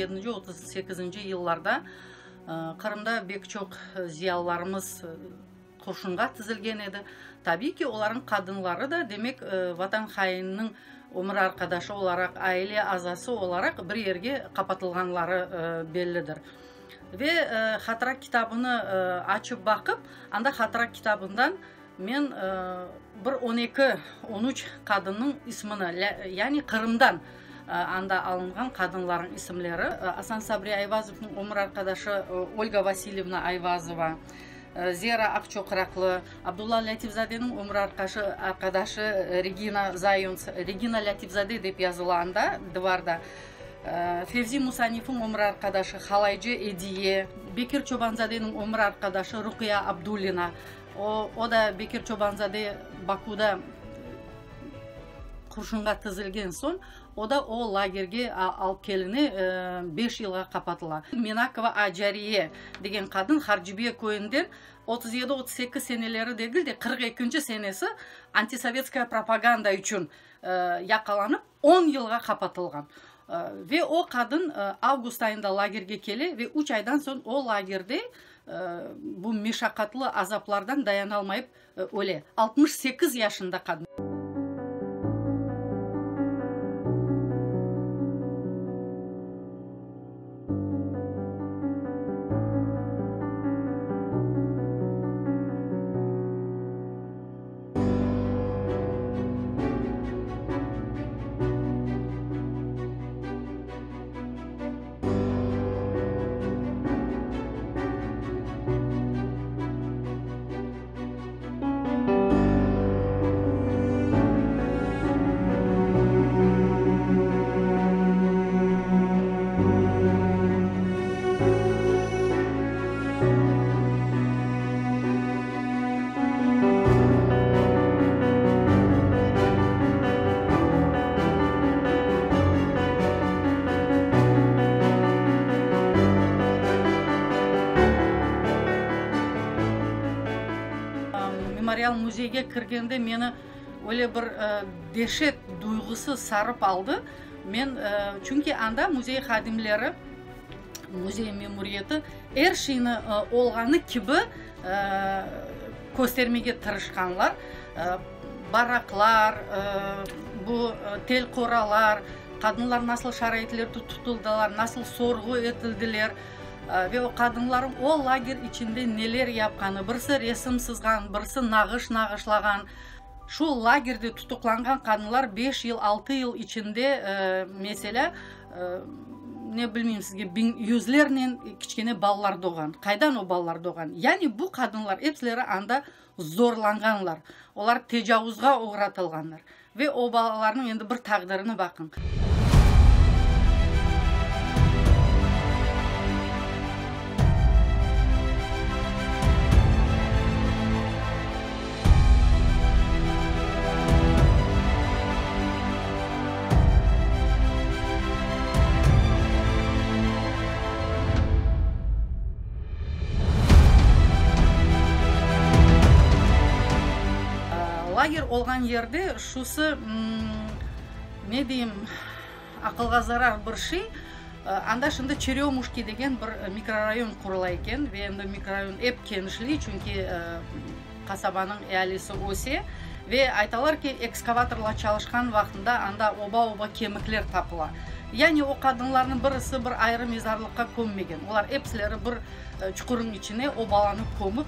37, 38 yıllarda Qırımda bek çoq ziyalılarımız qurşunğa tizilgen edi. Tabiiy ki, olarnıñ qadınları da, demek, Vatan haininiñ ömür arqadaşı olaraq, aile azası olaraq bir yerge qapatılğanları bellidir. Ve hatıra kitabını açıp baqıp, anda hatıra kitabından men bir on eki, on üç qadınnıñ ismini, yani Qırımdan anda alınğan qadınlarnıñ isimleri, Asan Sabri Ayvazovnıñ ömür arqadaşı Olga Vasilyevna Ayvazova, Zera Aqçoqraqlı, Abdulla Lâtifzadeniñ ömür arqadaşı Regina Zayonts, Regina Lâtifzade dep yazıla anda, dıvarda, Fevzi Musanifniñ ömür arqadaşı Halaycı Ediye, Bekir Çobanzadeniñ ömür arqadaşı Ruqiya Abdullina, o, o da Bekir Çobanzade Bakuda qurşunğa tizilgen soñ, o da o lagerge alıp keline, beş yılğa qapatıla. Minakova Acariye degen qadın Harcibiye köyünden 37, 38 seneleri degil de, 42-nci senesi antisovetskaya propaganda içün yaqalanıp, on yılğa qapatılğan. Ve o qadın avgust ayında lagerge kele ve üç aydan soñ o lagerde bu meşaqatlı azaplardan dayanalmayıp öle. 68 yaşında qadın. Memorial müzeyge kirgende meni öyle bir deşet duyğusı sarıp aldı. Men, çünki anda müzey hadimleri, müzey memuriyeti er şeyni olğanı kibi köstermege tırışqanlar. Baraklar, bu tel qoralar, qadınlar nasıl şaraitlerde tutuldılar, nasıl sorğu etildiler ve o qadınlarnıñ o lager içinde neler yapqanı, birisi resim sızğan, birisi nağış nağışlağan. Şu lagerde tutuqlanğan qadınlar beş yıl, altı yıl içinde, meselâ, ne bilmeyim sizge, biñ, yüzlernen kiçkene balalar doğğan. Qaydan o balalar doğğan? Yani bu qadınlar epsileri anda zorlanğanlar, olar tecavuzğa oğratılğanlar. Ve o balalarnıñ endi bir taqdirini baqıñ. Lager olğan yerde şusı, ne deyim, aqılğa zarar bir şey, anda şimdi Çerömuşki degen bir mikrorayon qurula eken ve endi mikrorayon ep kenişley, çünki qasabanıñ ealisi öse ve aytalar ki, ekskavatorlar çalışqan vaqtında anda oba-oba kemikler tapıla. Yani o qadınlarnıñ birisi bir ayrı mezarlıqqa kömmegen, olar episileri bir çuqurıñ içine o balanı kömip.